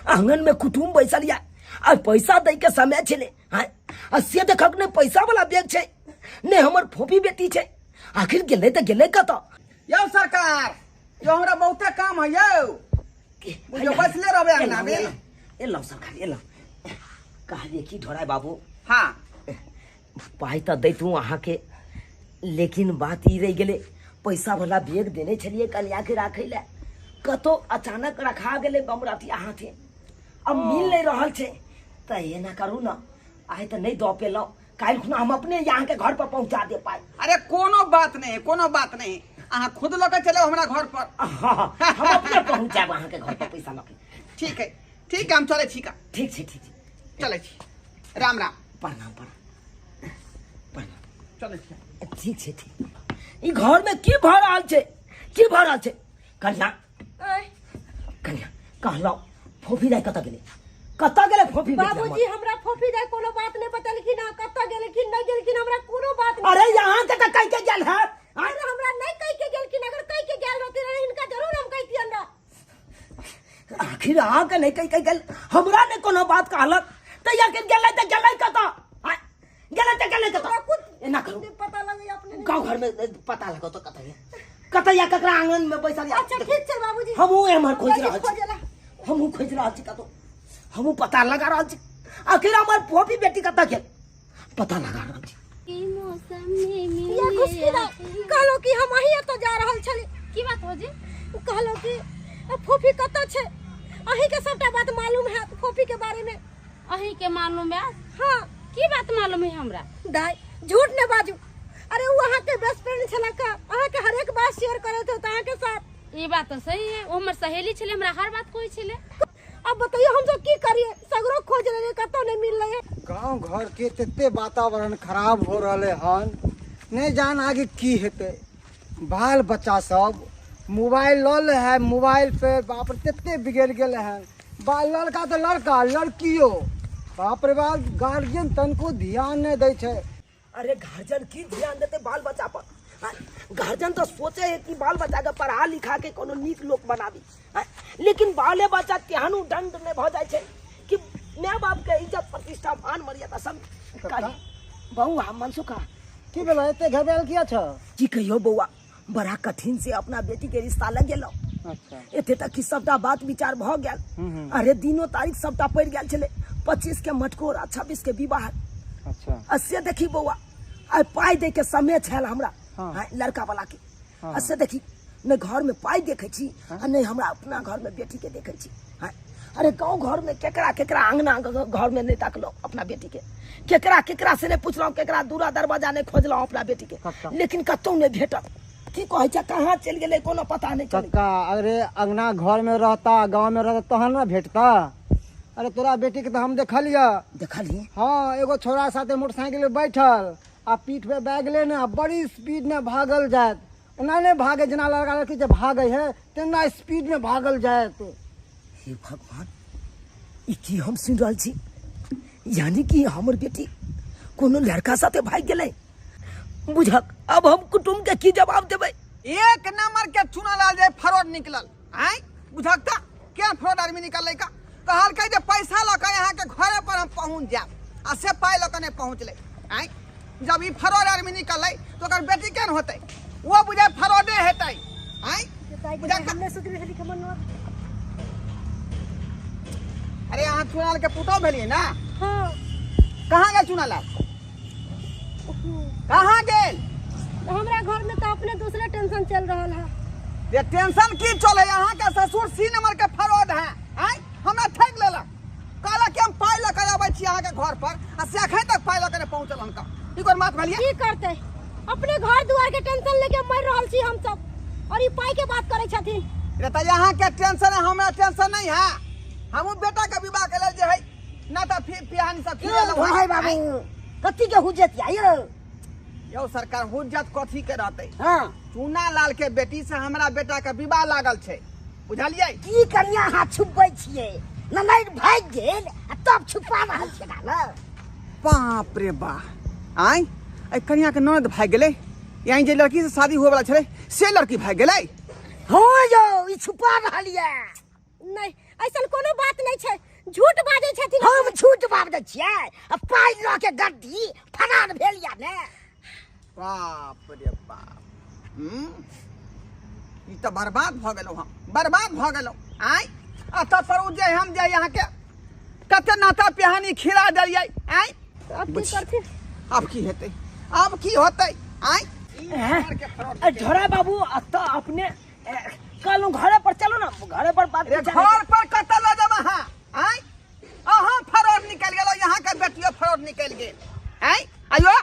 S5: आंगन में कुटुम्ब बैसल या आ पैसा दै के समय छलै, हाँ, आ से देखक ने पैसा वाला बैग छै, ने हमर फोफी बेटी छै। आखिर गेलै तऽ गेलै कतऽ?
S6: यौ सरकार, यौ हमरा बहुते काम है यौ। बुझियौ बैसले रहबै अंगना में।
S5: एलहुँ सरकार, एलहुँ। कहलियै की ढोराय बाबू,
S6: हाँ,
S5: पाइ तऽ दैतहुँ अहाँके, लेकिन बात ई रहि गेलै, पैसा वाला बैग देने छलियै कनिया के राखै लए, कतौ अचानक रखा गेलै बमरतिया हाथे, अब मिल नहीं रहल छै। तऽ एना करू ने, आइ तऽ नहि दऽ पेलहुँ, काल्हि खुना हम अपने अहाँके घर पर पहुँचा दे पाइ।
S6: अरे कोनो बात नहीं, कोनो बात नहीं, अहाँ खुद लऽ के चलो हमरा घर पर।
S5: हाँ, हम अपने पहुँचायब अहाँके घर पर पैसा लऽ के।
S6: ठीक है ठीक है, हम चलै छी का।
S5: ठीक छै, ठीक छै।
S6: चलै छी, राम राम।
S5: प्रणाम प्रणाम प्रणाम।
S6: चलै छी।
S5: ठीक छै, ठीक। ई घर में की भऽ रहल छै? की भऽ रहल छै? कन्या,
S7: आँय।
S5: कन्या, कहलहुँ फोफी दाय कतऽ गेलै? कतऽ गेलै फोफी बेटी हमर?
S7: बाबूजी, हमरा फोफी दाय कोनो बात नहीं बतेलखिन हँ, कतऽ गेलखिन नहीं गेलखिन हमरा कोनो बात नहीं।
S5: अरे यहाँ के तऽ कहि के गेल है।
S7: अरे हमरा नहीं कहि के गेलखिन, अगर कहि के गेल रहती रहे हिनका जरूर हम कहितियन रह।
S5: आखिर अहाँ के नहीं कहि के गेल, हमरा नहीं कोनो बात कहलक, तऽ आखिर गेलै तऽ गेलै कतऽ? आँय, गेलै तऽ गेलै कतऽ?
S7: हमरा कुछ
S5: एना करू,
S7: नहीं पता लगे अपने नहीं।
S5: गाँव घर में पता लगो तो कतऽ है, कतऽ या ककरा आंगन में बैसल या।
S7: अच्छा ठीक छै बाबूजी,
S5: हमहूँ एम्हर खोजि
S7: हम
S5: रहल छी।
S7: खोजला।
S5: हमहूँ खोजि रहल छी कतौ, हमहूँ पता लगा रहल छी आखिर हमर फोफी बेटी कतऽ गेल, पता लगा रहल छी।
S2: की मौसम में
S7: या खुशकी दाय, कहलहुँ कि हम अहीं एतऽ जा रहल छली।
S2: की बात हो जी?
S7: कहलहुँ कि फोफी कतऽ छै? अहीं के सबटा बात मालूम है फोफी के बारे में।
S2: अहीं के मालूम है?
S7: हाँ।
S2: की बात मालूम है हमरा?
S7: दाय झूठ नहीं बाजू, अरे वो अहाँ के बेस्ट फ्रेंड छला का, अहाँ के हर एक बात शेयर करत होत अहाँ के साथ।
S2: ई बात तो सही है, वो हमर सहेली छले, हमरा हर बात कहै छले।
S7: अब बताइए हम सब की करिए, सगरो खोज रहे कतौ नहीं मिल रहे।
S8: गांव घर के तते वातावरण खराब हो रहले हन, नहीं जान आगे की हेतै। बाल बच्चा सब मोबाइल लऽ ले है, मोबाइल पे बाप रे तते बिगड़ गेल हन। बा लड़का तऽ लड़का लड़कियो बाप रे बाप गार्जियन तनको ध्यान नहि दै छै।
S5: अरे गार्जियन की ध्यान देते बाल बच्चा पर? गार्जियन तो सोचे है कि बाल बच्चा के पढ़ा लिखा के कोनो नीक लोक बनाबी, लेकिन बाले बच्चा तेहनु दंड में भ जाय छै कि my बाप के इज्जत प्रतिष्ठा मान मर्यादा सब। बउआ मनसुखा
S8: की भेलो एते घबरायल किया छ?
S5: की कहियो बउआ, बड़ा कठिन से अपना बेटी के रिश्ता लगेलो।
S8: अच्छा।
S5: एते तक कि सबटा बात विचार भ गेल। अरे दिनो तारीख सबटा पड़ गेल छले, 25 के मटकोर आ 26 के विवाह।
S8: अच्छा।
S5: आ से देखी बउआ, आइ पाइ दे के समय छल हमरा।
S8: हाँ।
S5: लड़का वाला के।
S8: हाँ।
S5: आ से देखी ने घर में पाइ देखे छी आ नहीं हमरा अपना घर में बेटी के देखे छी। हाँ। अरे गाँव घर में केकरा केकरा अंगना घर में नहीं ताकलो अपना बेटी के, केकरा केकरा से नहीं पुछलहुँ, केकरा दूरा दरवाजा नहीं खोजलहुँ अपना बेटी के, लेकिन कतौ नहीं भेटल। की कहै छै कहाँ चलि गेलै कोनो पता नहीं चलै।
S8: कक्का अरे अंगना घर में रहता गाँव में रहता तहन ना भेटता। अरे तोरा बेटी के तो हम देखलिया।
S5: देखलिए?
S8: हाँ, एगो छोरा साथे मोटरसाइकिल पे बैठल आ पीठ पे बैग लेने आ बड़ी स्पीड में भागल जायत। एना नहीं भागे जेना लड़का लड़की जे भागे है तेना स्पीड में भागल जायत।
S5: हे भगवान, ई की हम सुन रहल छी? यानी कि हमर बेटी कोनो लड़का साथे भागि गेलै? बुझक अब हम कुटुम्ब के की जवाब देबै?
S6: एक नंबर के चुनालाल जे फरोड निकलल। आय बुझक त क्या फरोड आदमी निकललै का? कहलकै जे पैसा लऽ के यहाँ के घरे पर हम पहुँच जायब आ से पाइ लऽ के नहि पहुँचलै। आय जब ई फरोड आदमी निकललै तऽ ओकर बेटी केहन होतै? वो बुझाय फरोडे हेतै। आय बुझक
S7: हमने सोचने छली कि हमर
S6: अरे अहाँ चुनालाल के पुतोह भेलियै ना?
S7: हाँ।
S6: कहाँ गेल चुनालाल? कहाँ गेल?
S7: हमरा घर में तो अपने दूसरे टेंशन चल रहा है।
S6: ये टेंशन की चले? यहाँ के ससुर सी नंबर के फरोड है। आय हमरा ठगि लेलक, कहलक कि हम पाइ लऽ के अबै छी अहाँ के घर पर आ से एखन तक पाइ लऽ के नहि पहुँचल हनका। ई कोन बात भेलियै?
S7: की करतै, अपने घर दुआर के टेंशन लेके मरि रहल छी हम सब और ई पाइ के बात करै छथिन।
S6: रे तऽ यहाँ के टेंशन है, हमरा टेंशन नहीं है। हमहूँ बेटा के विवाह के लेल जे है ना तऽ फिर पिहानी सब खिलेलहुँ।
S4: भाई बाबू कथी के हुज्जत यौ?
S6: यौ सरकार हुज्जत कथी के रहतै?
S4: हाँ।
S6: चूनालाल के बेटी से हमरा बेटा के विवाह लागल छै, बुझलियै?
S4: की कनिया अहाँ छुपबै छियै? ननैर भागि गेल आ तब छुपा रहल छियै ना?
S6: बाप रे बा, आय एहि कनिया के ननद भागि गेलै, यानी जे लड़की से शादी होए वाला छलै से लड़की भागि गेलै।
S4: हाँ यौ, ई छुपा रहल यऽ।
S7: नहीं, ऐसन कोनो बात नहीं छै, झूठ बाजै छथिन।
S4: हम झूठ बाजै छियै? आ पाइ लऽ के गड्डी फरार भेल यऽ ने।
S6: बाप रे बाप, ई तऽ बर्बाद भऽ गेलहुँ हम, बर्बाद भऽ गेलहुँ। आय आ तब पर ओ जे हम जे अहाँके कते नाता पिहानी खिला देलियै। आय
S7: अब की करथिन?
S6: अब की हेतै? अब की होतै? आय
S5: झोरा बाबू अतऽ अपने कहलहुँ घरे पर चलू ना, घरे पर बात
S6: घर पर कतऽ लऽ जाब अहाँ? आय अहाँ फरोड निकलि गेलहुँ, यहाँ के बेटियो फरोड निकलि गेल। आय आइयो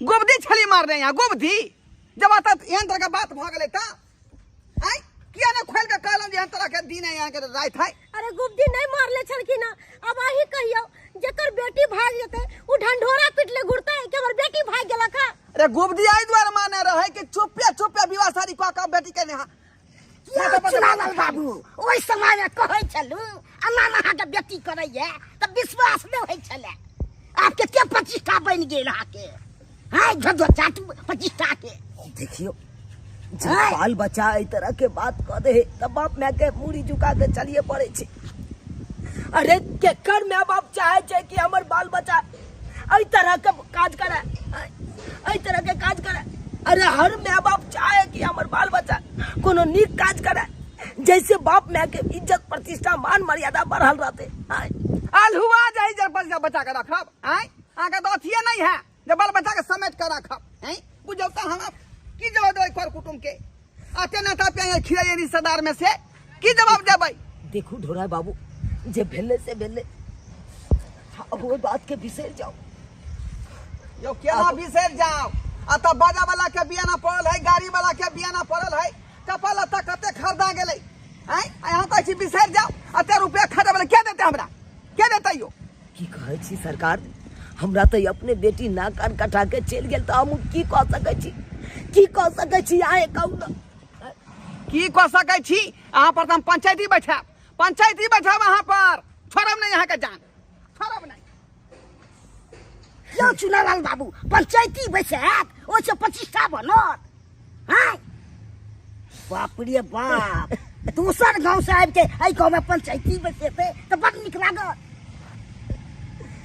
S6: गोबदी छली मारने यहाँ गोबदी, जब अतऽ एहन तरह के बात भऽ गेलै तऽ आय किया ने खोलि के कहलहुँ जे एहन तरह के दिन है यहाँ के राति है।
S7: अरे गुब्दी नहीं मारले छलखिन। अब अही कहियो जेकर बेटी भाग जेतै उ ढंढोरा पिटले घुरतै कि हमर बेटी भाग गेलक है?
S6: अरे गुब्दी एहि दुआरे माने रहै कि चुपे चुपे विवाह शादी कऽ के बेटी के नेहा।
S4: चुनालाल बाबू ओहि समय में कहै छलू अना अहाँके बेटी करैया तऽ विश्वास नहि होइ छलै। आब कते प्रतिष्ठा बनि गेल अहाँके? हाँ झोझो चाटू प्रतिष्ठा के।
S5: देखियो जब बाल बच्चा एहि तरह के बात कऽ दे तऽ बाप माय के मूड़ी झुका के चलिए पड़ै छै। अरे केकर my बाप चाहे छै कि हमर बाल बच्चा एहि तरह के काज करे, एहि तरह के काज करे? अरे हर my बाप चाहे कि हमर बाल बच्चा कोनो नीक काज करे जैसे बाप माय के इज्जत प्रतिष्ठा मान मर्यादा बढ़ल रहते।
S6: अलहुआ जाहि जर बच्चा बचा के रखब। आय अहाँके तऽ अथिये नहीं है जे बाल बच्चा के समेट के रखब। आय बुझौ तऽ हम की जवाब देबै कर कुटुम्ब के? अते नाता पे खिलाइए रिश्तेदार में से की जवाब देबै?
S5: देखू ढोरा बाबू, जे भेलै से भेलै, अब ओहि बात के बिसरि जाओ।
S6: यौ केना बिसरि जाओ? अतऽ बाजा वाला के बियाना पड़ल है, गाड़ी वाला के बियाना पड़ल है, कपड़ा लत्ता कते खरीदा गेलै। आँय अहाँ कहै छी बिसरि जाओ, अते रुपया खरीदे वाला के देतै हमरा? के देतै यौ?
S5: की कहै छी सरकार, हमरा तऽ अपने बेटी नाक कान कटा के चलि गेल तऽ हम की कऽ सकै छी? की कऽ सकै छी अहाँ कहू ने?
S6: की कऽ सकै छी? अहाँ पर तऽ हम पंचायती बैठायब, पंचायती बैठायब अहाँ पर। छोड़ब नहीं अहाँके जान, छोड़ब नहीं।
S4: यौ चुनालाल बाबू, पंचायती बैसायत ओहिसँ प्रतिष्ठा बनत। हाँ बाप रे बाप, दोसर गाँव से आबि के एहि गाँव में पंचायती बैसेतै तऽ बड़ नीक लागत।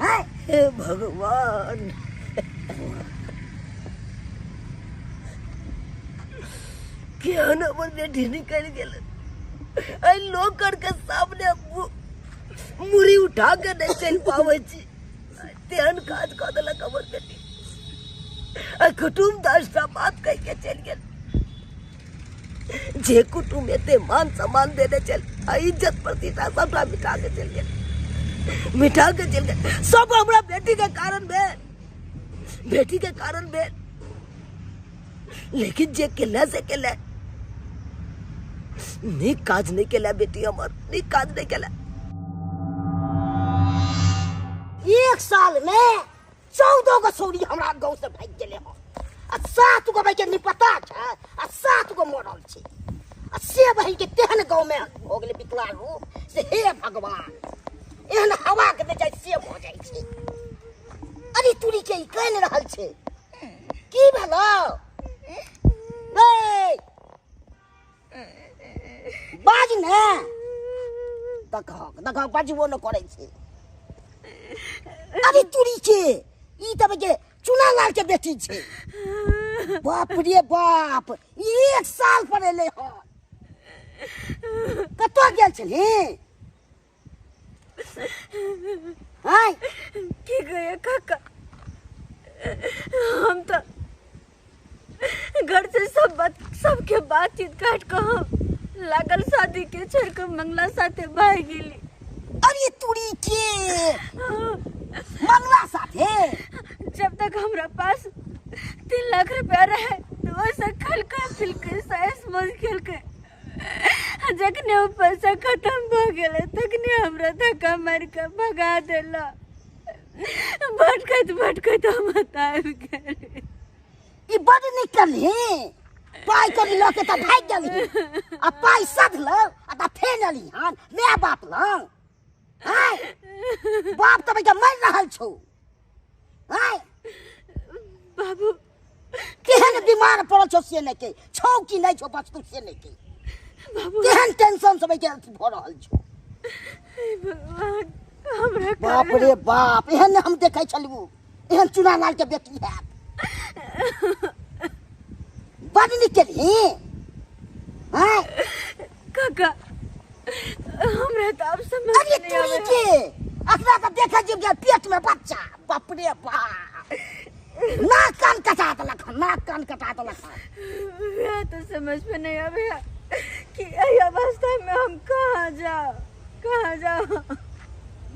S4: हाँ
S9: हे भगवान, केहन हमर बेटी निकलि गेल। एहि लोक के सामने मुड़ी उठा के नहीं चलि पाबै छी, तेहन काज कऽ देलक हमर बेटी। आ कुटुम 10टा बात कहि के चलि गेल। जे कुटुम एते मान सम्मान देने चल, आ इज्जत प्रतिष्ठा सबटा मिटा के चलि गेल, मिटा के चलि गेल। सब हमरा बेटी के कारण भेल, बेटी के कारण भेल। लेकिन जे केला से केला, नीक काज नहीं केला बेटी हमर, नीक काज नहीं केला।
S4: एक साल में 14 गो सौरी हमरा गाँव से भागि गेलै हन, आ 7 गो भाई के निपता छै आ 7 गो मरल छै। आ से बहिन के तेहन गाँव में हो गेलै विकलाल रूप से, हे भगवान, एहन हवा के बेचाइ से भऽ जाइ छै। अरे तुरी के ई कानि रहल छै, की भेलौ? ए बाज ने, देखहक देखहक, बाजबो न करै छै। अरे तुरी के ई तब के चुनालाल के बेटी छै। बाप रे बाप, ई 1 साल पर एलै हन। कतऽ गेल छलही? आँय
S1: की गया काका, हम तो घर से सब बात सबके बातचीत काट के हम लागल शादी के छोड़ के मंगला साथे भाग गेली।
S4: अरे तुरी के मंगला साथे?
S1: जब तक हमरा पास 3 लाख रुपया रहे तो वैसे खल के पिल के साइस मौज खेल के, जखने वो पैसा खत्म भ गेलै तखने हमरा धक्का मार के भगा देला। भटकैत भटकैत हम आबि गेली।
S4: ई बड नीक करलही, पाइ कनि लऽ के तऽ भागि गेलही, आ पाइ सधलौ आ तऽ फेर एलही हन my बाप लग। आँय बाप तऽ भैया मरि रहल छौ। आँय
S1: बाबू
S4: केहन बीमार पड़ल छौ से नहि के छौ कि नहि छौ वस्तु से नहि के,
S1: बाबू
S4: केहन टेंशन से भैया अथी भऽ रहल छौ।
S1: हे भगवान, हमरा
S4: बाप रे बाप, एहन हम देखै छलहुँ एहन चुनालाल के बेटी हैत। बड नीक केलही। आँय
S1: काका हमरा तऽ आब समझ
S4: अरे
S1: नहीं
S4: तुरी
S1: आबै।
S4: के अखना तऽ देखै छियै पेट में बच्चा। बाप रे बाप, नाक कान कटा देलक हन, नाक कान कटा देलक हन।
S1: वएह तो समझ में नहीं आवे कि एहि अवस्था में हम कहाँ जाओ, कहाँ जाओ।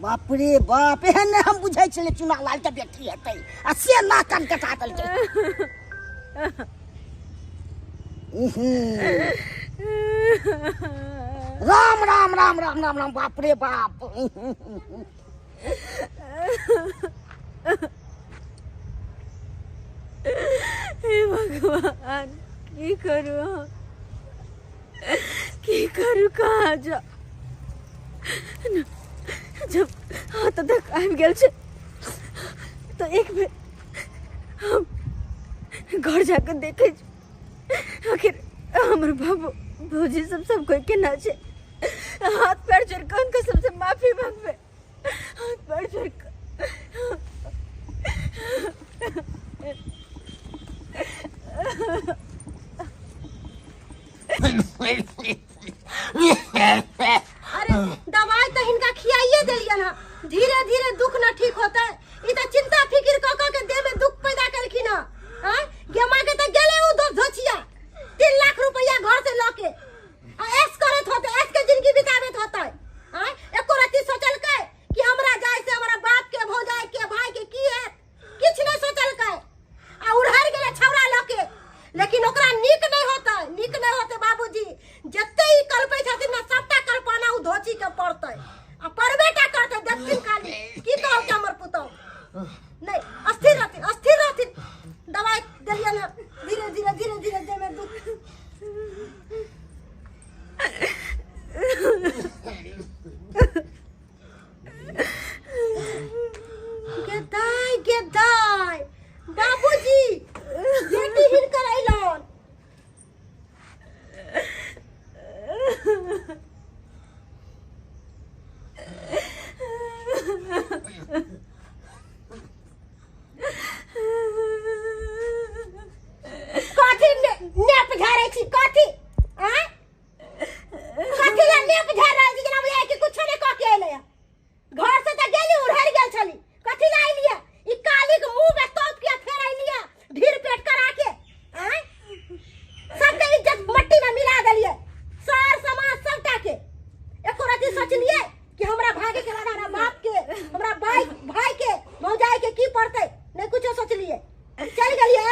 S4: बाप रे बाप, एहन नहि हम बुझै छलियै चुनालाल के बेटी हेतै, आ से नाक कान कटा देलकै। राम राम राम राम राम राम, बाप रे बाप।
S1: हे भगवान, की करू हम, की करू, कहाँ जाओ? जब हाथ तक आबि गेल छै तऽ एक बेर हम घर जाके देखै छी आखिर हमर बाबू भौजी सब सब कोई केना छै। हाथ पैर जोड़ कऽ हुनका सबसे माफी मांगबै, हाथ पैर जोड़ कऽ।
S7: अरे दवाई तो हिनका खियाइए देलियन हँ, धीरे धीरे दुख न ठीक होता। ई तो चिंता फिकिर क क के देह में दुख पैदा केलखिन हँ। आँय गेमा के तो गेले उ दो धोचिया 3 लाख रुपया घर से लऽ के आ ऐश करैत होते, ऐश के जिंदगी बिताबैत होते। आँय एको रत्ती सोचलकै कि हमरा जाय से हमरा बाप के भौजाई के भाई के की हैत, किछु नहीं सोचलकै आ उड़हर गेलै छौड़ा लऽ के। लेकिन ओकरा नीक नहीं होते, नीक नहीं होते बाबूजी। जते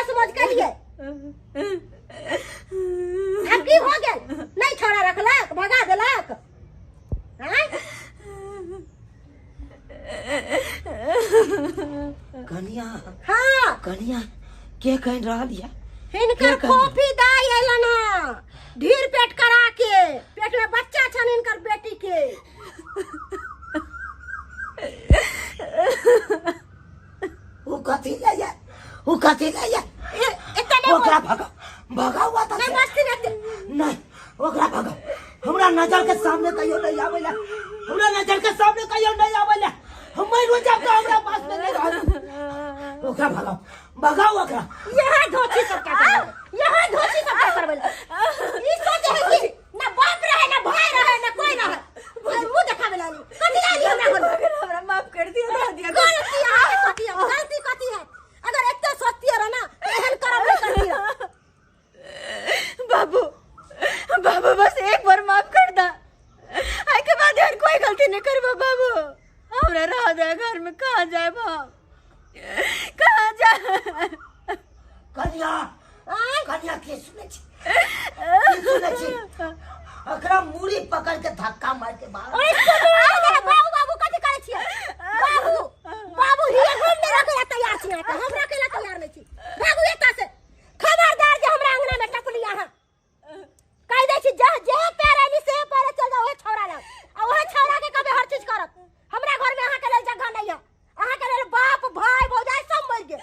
S7: ऐश मौज केलिए। आब की भऽ गेल? नहीं छोड़ा रखलक, भगा देलक। आँय?
S5: कनिया।
S7: हाँ।
S5: कनिया के कहि रहल या?
S7: हिनकर फोफी दाई अयलन हँ ढीर पेट करा के, पेट में बच्चा छन हिनकर बेटी के।
S5: उ कथी ले या? उ कथी ले या?
S7: एते नहीं
S5: ओकरा भगाओ, भगाओ ओतऽ
S7: नहीं
S5: से।
S7: बस्ती नहीं।
S5: नहीं, ओकरा भगाओ। हमरा नजर के सामने कहियो नहीं आवेला, हमरा नजर के सामने कहियो नहीं आवेला। हम मर जाब तो हमरा पास में नहीं रहत। ओकरा भगाओ, भगाओ ओकरा।
S7: यहाँ धोती सब का करबै, यहाँ धोती सब का करबै। ई सोचे है कि ना बाप रहे ना भाई रहे ना कोई रहे, मुंह देखावे लाली कथी लाली हमरा घर में?
S1: हमरा माफ कर दिया दादी।
S7: गलती अहाँके कथी है? गलती कथी है? अगर एते सोचती रह ना तो एहन करम नहीं करती रह।
S1: बाबू बाबू बस एक बार माफ कर दा, आई के बाद यार कोई गलती नहीं करबो बाबू। हमरा रह दे घर में, कहाँ जाए हम, कहाँ जाए?
S5: कनिया, कनिया के सुनै छी? की सुनै छी? ओकरा मूड़ी पकड़ के धक्का मार के बाहर।
S7: ओए सुनू, बाबू बाबू कथी करै छियै? बाबू बाबू हिये हम नहीं रखै ला तैयार छी, अहाँके हम रखै ला तैयार नहीं छी। भागू एतऽ से, खबरदार जे हमरा अंगना में टपली अहाँ। कहि दै छी जे जे पैर आइली से पैरे चल जाओ ओहे छौड़ा लग, आ ओहे छौड़ा के कहबै हर चीज करत। हमरा घर में अहाँके लेल जगह नहीं है, अहाँके लेल बाप भाई भौजाई सब मरि गेल।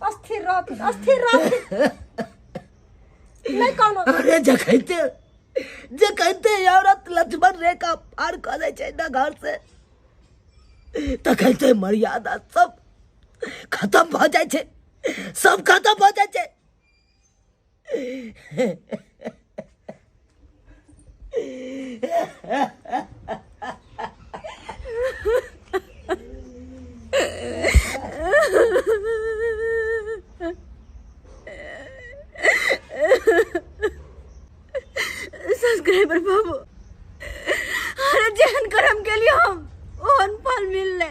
S7: अस्थिर रहथिन, अस्थिर रहथिन। नहीं कोनो।
S9: अरे जखैते जखैते औरत लक्ष्मण रेखा पार कऽ दै छै ना घर से, तखैते मर्यादा सब खत्म भऽ जाइ छै, सब खत्म भऽ जाइ छै।
S1: सब्सक्राइबर बाबू, अरे जेहन करम के लिए हम ओहन फल मिलले।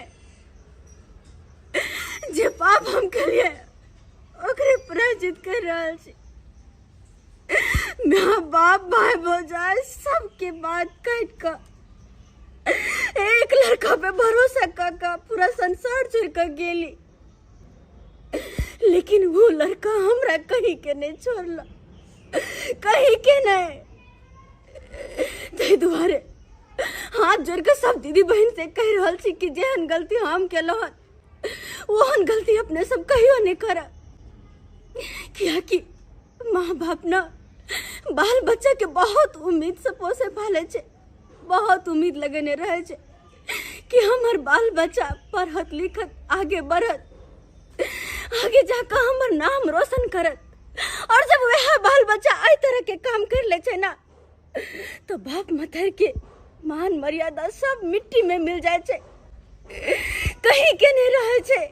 S1: जे पाप हम के लिए ओकरे प्रायश्चित कर रहल छी। माँ बाप भाई भौजाई सबके बात काट कर एक लड़का पे भरोसा कर का पूरा संसार छोड़ कर गेली, लेकिन वो लड़का हमरा कहीं के नहीं छोड़ला, कहीं के नहीं। ताहि दुआरे हाथ जोड़ के सब दीदी बहन से कह रहल छी कि जेहन गलती हम केलहुँ हन ओहन गलती अपने सब कहियो नहीं करब, कियाकि माँ बाप ना बाल बच्चा के बहुत उम्मीद से पोसे पाले छै, बहुत उम्मीद लगेने रहे छै कि हमर बाल बच्चा पढ़त लिखत आगे बढ़त, आगे जाकर हमर नाम रोशन करत। और जब वह बाल बच्चा एहि तरह के काम कर ले छै ना तो बाप मथर के मान मर्यादा सब मिट्टी में मिल जाए छै, कहीं के नहीं रहे छै।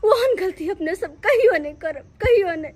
S1: ओहन गलती अपने सब कहियो नहीं करब, कहियो नहीं।